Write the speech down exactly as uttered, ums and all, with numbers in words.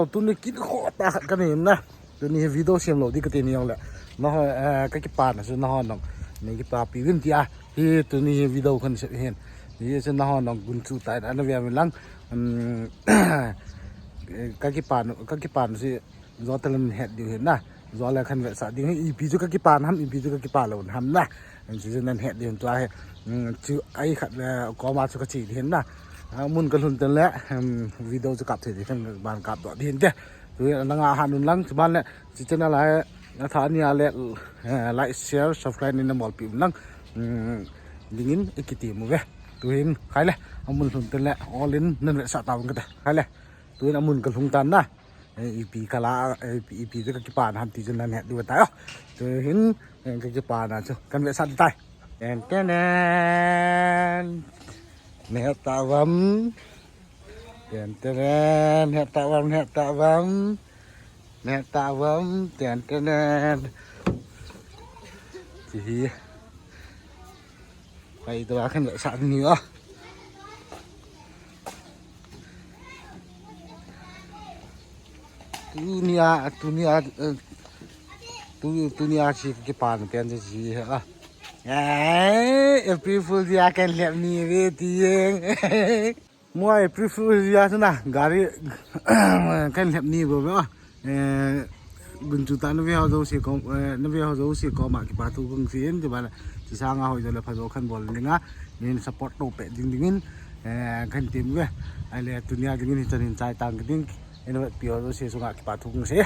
Tuni kin kho ta khat kanei na. Tuni hi video sem lou di kati ni jongle. Nangho, eh, kakipana chu nangho nang. Nei kipapi uvin tia. Hi tuni hi video kan sem hin. Hi chu nangho nang gunchu tai na ve uvin lang. Um, eh, kakipana, kakipana chu jo talen het diu hin na. Jo le kan vetsah ding hi ipi chu kakipana ham, ipi chu kakipa lou ham na. Em, chu chu nan het diu hin tua hi. Um, chu ai khat le koma chu kache diu hin na. Ah, mun kalhun teng le, um, video chu kap thei di kan ban kap doh di hin te. Tuni nanga han un lang, chuban le, chu channel a, athah nia le, eh, like, share, subscribe nei na bolpi un lang. Um, dingin i kitem uve. Tuhin, khai le, amun lhun teng le, all in nan vetsah tauvin kate. Khai le, tuhin amun kalhung tan na. Eh, ipi kala, eh, ipi, ipi chu kakipana ham ti chu nan het diu tai o. Tuhin, eh, kakipana chu, kan vetsah tai. Ten, ten, ten. Nahet tauvam. Ten, ten, ten. Nahet tauvam, nahet tauvam. Nahet tauvam. Ten, ten, ten. Chu hi. Kai tua kan vetsah ni o. Tunia, tunia, eh, tu, tunia chu kakipana pen chu chu hi a. Eh, April Fool dia kan lhep ni ve ti jeng. Mo April Fool dia chu na, gari kan lhep ni bou ve a. Eh, gunchu ta na ve ho jouse kom, eh, na ve ho jouse koma kipa thu kong sei in, chuban le, chu sanga hoi jo le pha jo kan bol ding a, nei support to pe ding dingin, eh, kan tem uve. Ahile tunia dingin hichan hin chai tang ding, ei vetpi ho jouse chunga kipa thu kong sei.